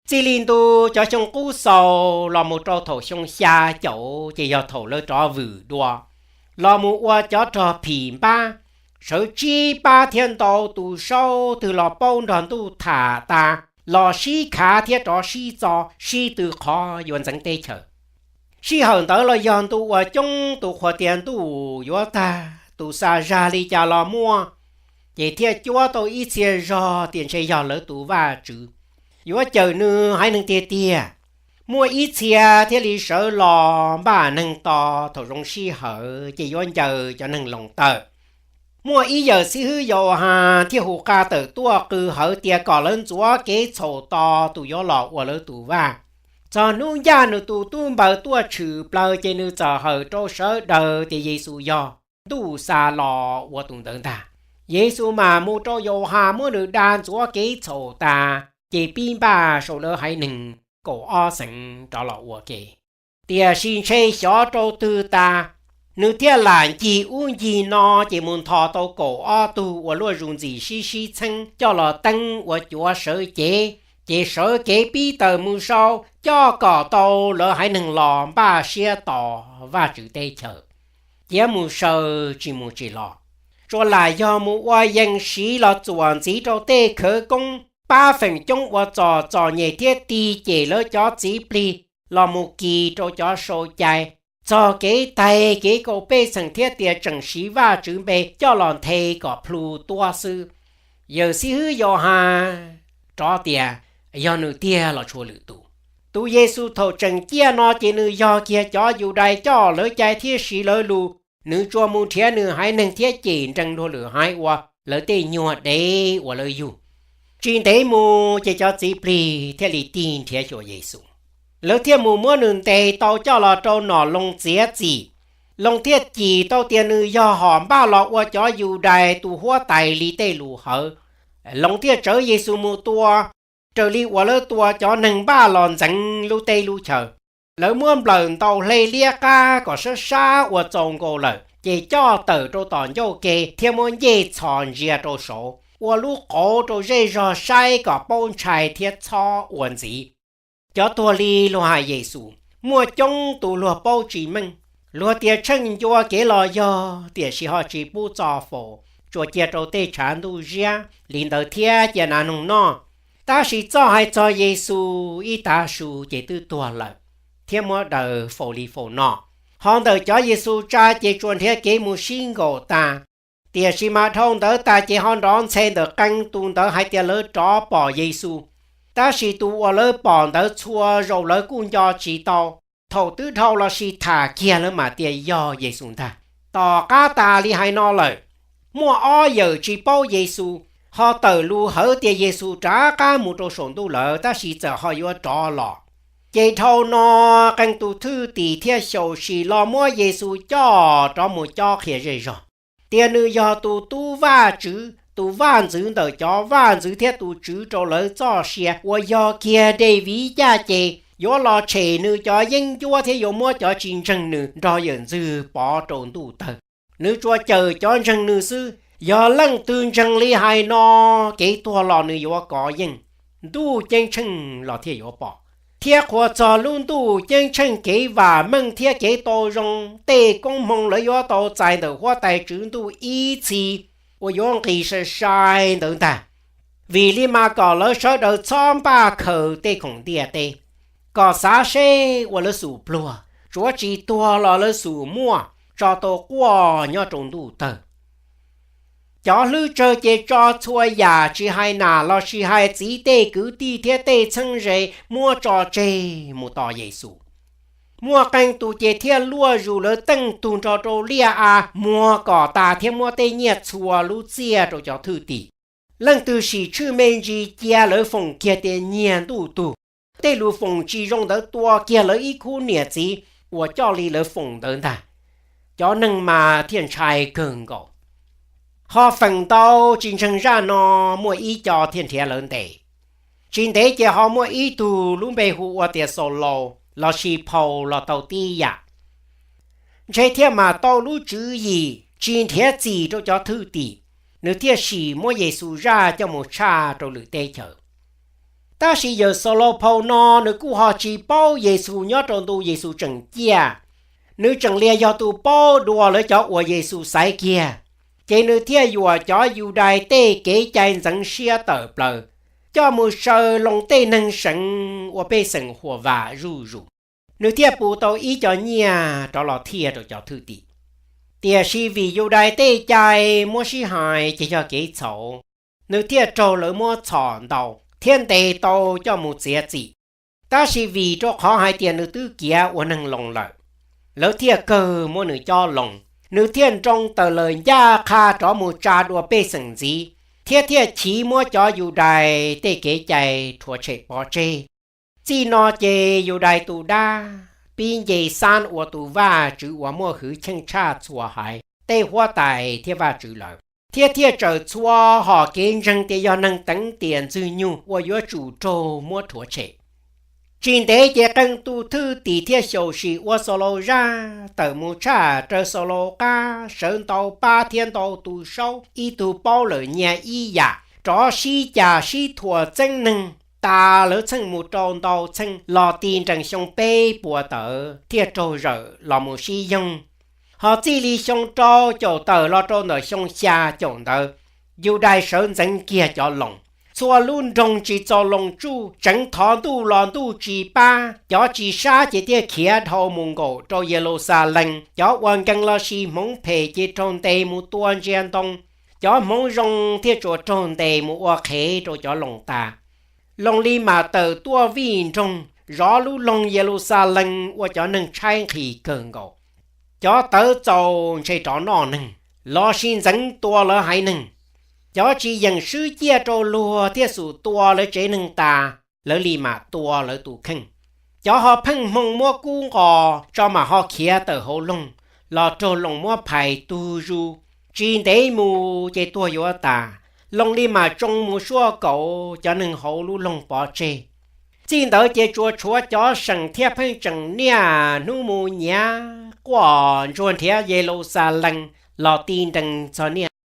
Txij li ntu cov xyoo qub xaus los mus rau thaum xyoo xya caum ces yog thaum lawv rov vwm dua los mus ua cov rog phim npab, sawv tsib pab thiab ntau tus saub twg los paub nrog ntuj tham tas los sib khav thiab rov sib txo, sib tw qhov yuav ntxeev teb chaws. Sij hawm ntawd los yog ntu uas coob tus qhuas tias ntuj yuav tag, tus xa zag li cas los muaj, ces thiaj cuab tau ib txhia zog tias ntshe yog lawv tus Vajtswv yuav cawm nws haiv neeg tiag tiag. Muaj ib txhia thiaj li sawv los npaj neeg tos thaum zoo sij hawm ces yuav ncaws cov neeg Loos tawm. Muaj ib yawm xib hwb Yauhas thiaj hu qa tawm tuaj qw hawv tias kom lawv ntxuav kev txhaum tos tus yuav los ua lawv tus vaj. Txog hnub ncaj nws tus tub npaws tuaj tshwm plaws ces nws txawm hawm rau sawv daws tias Yexus yog ntuj xa los ua tus ntawd ntag. Yexus mam mus rau Yauhas muab nws da ntxuav kev txhaum tas, ces pib npaj sau lawv haiv neeg kaum ob xeev rov los ua ke. Tiam sis ntshe xyov rau twg tas, nws thiaj lam ncig ub ncig no ces mus nthos tau kaum ob tug uas luaj zus ntxim sib sib txheeb coj los teeb ua cuav sawv cev, ces sawv kev pib tawm mus sau coj kom tau lawv haiv neeg los npaj siab tos Vajtswv teb chaws. Ciav mus saw tsis mus tsis los, tsuas lam yog mus ua yees siv los txuam ntxiv rau tej khawv koob pab feem coob ua txom txom nyem thiab tig cem lawv cov txiv plig los mus kis rau cov sau cai txog kev taig kev kaum pej xeem thiab tias tseem siv Vajtswv npe coj los nthe kom plhu tuab xwb. Yawm xib hwb Yauhas rov tias yog nws tiag los tshua lwm tus. Tus Yexus thaum tseem ciaj no ces nws yog kiag cov Yudais coj lawv cai thiab siv lawv lus, nws tsuas mus nrhiav nws haiv neeg thiab cem nrees luag lwm haiv ua lawv tej nyuag dev uas lawv yug. Tsis ntev mus ces cov txiv plig thiaj li tig nrhiav xyuas Yexus. Lawv thiaj mus muab nws ntes tau coj los rau nom Loos txiav txim. Loos thiaj cim tau tias nws yog hom npaj los ua cov Yudais tus huab tais li tej lus hawv. Loos thiaj tsawv Yexus mus tua, raws li uas lawv tua cov neeg npaj los ntxeev lub teb lub chaw. Lawv muab nplawm ntaus hle liab qab kom sab sab ua txaus nkaus lawm ces coj tawm rau tom ncauj ke thiab muab ncej txhos ntsia rau saud, ua lub qauv rau zej zog saib kom paub ntshai thiab txhob ua ntxiv. Cov tuag li luag hais Yexus muaj coob tus luag paub tsis meej. Luag tias tsheej ncua kev los yog, tiam sis ho tsis pub txo faus, tsuas cia rau tej tshav ntuj ziab li ntawd thiab cia nas noog noj. Tab sis txoj hais txog Yexus ib tav su ces twb tuag lawm thiab muab daws faus li faus no. Ho ntawm cov Yexus tsa ces tsuas nrhiav kev mus sib nkaum tas. Tiam sis mas dhau ntawd tas ces ho nrov ntxhe ntawm qee tus ntawd hais tias lawv rov pom Yexus. Tab sis tus uas lawv pom ntawd txhua zaus lawv kuj nco tsis tau. Thaum twb dhau los sis tham kiag lawv mam tias yog Yexus ntag. Tom qab tas li hais no lawm, muaj ob yawm tsis paub Yexus, ho tawm lus hawv tias Yexus rov qab mus rau saum ntuj lawm tab sis txawm ho yuav rov los. Ces dhau no qee tus thwj tim thiaj xyaum sim los muab Yexus coj rov mus cob qhia zej zog tias nws yog tus Tub Vajtswv, tus Vaj ntxwv ntawm cov vaj ntxwv thiab tus Tswv rau lawv txoj sia uas yog kiag Daviv caj ces, yuav los tshem nws cov yeeb ncuab thiab yuav muab cov tsis ntseeg nws nrog yawm ntxwg pov rau ntuj tawg. Nws tsuas cawm cov ntseeg nws xwb, yog leej twg ntseeg li hais no, kev tuag los nws yuav kov yeej, ntuj ceeb tsheej los thiaj yuav pom, thiab qhuas txog lub ntuj ceeb tsheej kev vam meej thiab kev tau zoo, tej koob hmoov lawv yuav tau txais ntawm Huab Tais Tswv Ntuj ib txhis uas yuav nqis sai sai ntawd ntag. Vim li mas kom lawv sawv daws txhob npaj khaws tej khoom ntiaj teb, kom xav seb ua lawv xum pluag, tsuav tsis tuag los lawv xum muaj, tso tau quaj nyob rau ntuj tawg. Cov hlwb tsawg ces tso txhua yam tsis hais nam los sis hais txiv tej kwv tij thiab tej txheeb ze muab tso tseg mus tos Yexus. Muaj qee tus ces thiaj luaj zus lawv teej tug nrog rau liaj a muag kom tas thiab muab tej nyiaj txhua lub txiaj rau cov thwj tim. Leej twg sim tshwj me ntsis cia lawv foom kiag tias nyiag ntuj tug. Tej lus foom tsis zoo ntawd tua kiag lawv ib khub niam txiv uas coj li lawv foom ntawd ntag. Cov neeg mas thiaj ntshai kawg nkaus. Ho feem ntau tsis ntseeg zaj no, muaj ib co thiaj nrhiav lawv ntes. Tsis ntev ces ho muaj ib tug lub npe hu ua tias Xaulaus los sis Phaus los tau tib yam. Ntshe thiaj mam tau lub tswv yim tsis nrhiav txim rau cov thwj tim, nws thiaj sim muab Yexus zaj coj mus tshaj rau lwm teb chaws. Tab sis yawm Xaulauphau no nws kuj ho tsis paub Yexus nyob rau ntu Yexus tseem ciaj, nws tseem lias yog tus paub dua lawv cov uas Yexus xaiv kiag, ces nws thiaj yuam cov Yudais tej kev cai ntxeev siab tawm plaws, coj mus saw loo tej neeg seev ua pej xeem huam vam zuj zus. Nws thiaj pub tau ib co nyiaj rov los thiaj rau cov thwj tim. Tiam sis vim Yudais tej cai muab sib hais ces yog kev txhaum, nws thiaj raug lawv muab txhom ntaus thiab ntes tau coj mus txiav txim. Tab sis vim rau qhov hais tias nws twb ciav ua neeg loo lawm, lawv thiaj kawg muab nws cob loo. Nws thiaj nroo tawm lawm ncaj qha rov mus tsa dua pej xeem ntxiv, thiab thiaj chiv muab cov Yudais tej kev cai rhuav tshem pov tseg. Txij no ces Yudais tus dab pib nce xab ua tus vaj tswv uas muaj hwj chim tshaj txhua haiv tej huab tais thiab vaj tswv lawm, thiab thiaj tsawm txhua hom kev ntseeg tias yog neeg teev tiam Ntxwg Nyoog uas yuav tsum raug muab rhuav tshem. Tsis ntev ces qee tus thwj tim thiaj xyaum sim ua Xaulauphau zaj tawm mus tshaj raws Xaulauphau qab, sawv ntau pab thiab ntau tus saub, ib tug paub lawm nyias ib yam, rov sib cav sib thuam txeeb neeg. Tas lawv txheej mus rau ntau txheej los ti nrees xyoo peb puas tawm thiaj raug zawm los mus sib yoog. Ho txij li xyoo rau caum tawm los rau ntawm xyoo xya caum ntawd, Yudais sawv ntxeev kiag cov Loos. Txhua lub nroog tsis txaus Loos tsuj, tseev thov ntuj los ntuj tsis pab, cov tsis sab ces thiaj khiav dhau mus nkaum rau Yeluxalees, cov ua nkees lossis hmoov phem ces raug ntes mus tua ntsia ntoo, cov hmoov zoo thiaj tsuas raug ntes mus ua qhev rau cov Loos tas. Loos li mam tawm tuaj vij nroog, zov lub loog Yeluxalees ua cov neeg tshaib nqhis kawg nkaus. Cov tawv txaus ntshe rov noj neeg, lossis ntxeev tua lawv haiv neeg. Cov tsis yeem swb ciaj rau luag thiaj xum tua lawv tsev neeg tas, lawv li mam tua lawv tus kheej. Cov ho pheej hmoo muab kub nqos tso mam ho khiav tawm hauv loog, los raug Loos muab phais tug zus. Tsis ntev mus ces tuag yuav tas, Loos li mam tsoo mus suab kaum cov neeg hauv lub loog pov tseg. Txij ntawd ces tsuas tshuav cov seem thiaj pheej tseem niaj hnub mus nyiav quaj ntsuag nrhiav Yeluxalees los ti nrees txog niaj